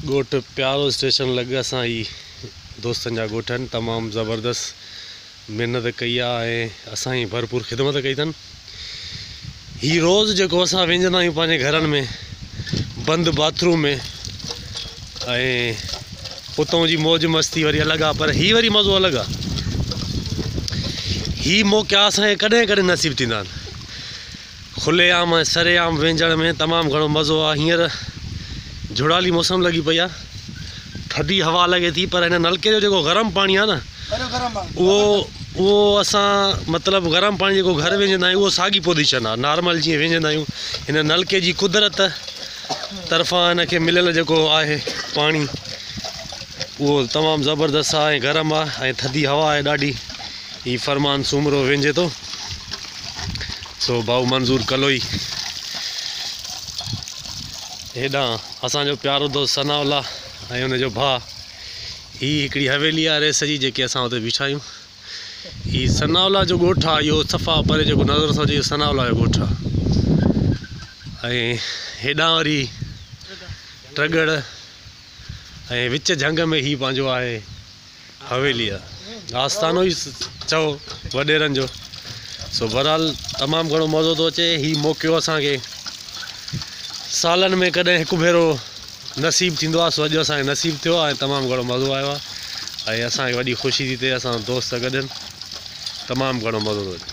ڳوٺ پيارو اسٽيشن لڳ اسان هي دوستن جا ڳوٺ آهن تمام زبردست محنت ڪئي آ ۽ اسان جي ڀرپور خدمت ڪئي اٿن هي روز جيڪو اسان وينجندا آهيون پنهنجي گهرن ۾ بند باٿروم ۾ ۽ اتان جي موج مستي وري الڳ آ پر هي وري مزو الڳ آ هي موقعا اسان کي ڪڏهن ڪڏهن نصيب ٿيندا آهن کلي عام ۽ سري عام وهنجڻ ۾ تمام گهڻو مزو آ هينئر جهڙالي موسم لڳي پئي آ ٿڌي هوا لڳي ٿي پر هن نلڪي جو جيڪو گرم پاڻي آ نه اهو اهو اسان مطلب گرم پاڻي جيڪو گهر وهنجندا آهيون اهو ساڳي پوزيشن آ نارمل جيئن وهنجندا آهيون هن نلڪي جي قدرت طرفان هن کي مليل جيڪو آهي پاڻي اهو تمام زبردست آ ۽ گرم آ ۽ ٿڌي هوا آهي ڏاڍي هي فرمان سومرو وهنجي ٿو سو ڀائو منظور ڪلوئي هيڏانهن اسان جو پيارو دوست ثناء الله ۽ ان جو ڀاء هي هڪڙي حويلي آهي ريس جي جيڪي اسان اتي بيٺا آهيون هي ثناء الله جو ڳوٺ آهي اهو صفا پري جيڪو نظر ٿو اچي ثناء الله جو ڳوٺ آهي ۽ هيڏانهن وري ٽڳڙ ۽ وچ جهنگ ۾ هي پنهنجو آهي حويلي آ آستانو ئي چئو وڏيرن جو سو بهرحال تمام گهڻو مزو ٿو اچي هي موقعو اسان کي سالن ۾ ڪڏهن هڪ ڀيرو نصيب ٿيندو آ سو اڄ اسان کي نصيب ٿيو آ ۽ تمام گهڻو مزو آيو آ ۽ اسان کي وڏي خوشي ٿي ٿئي اسان دوست گڏ آهن تمام گهڻو مزو ٿو اچي.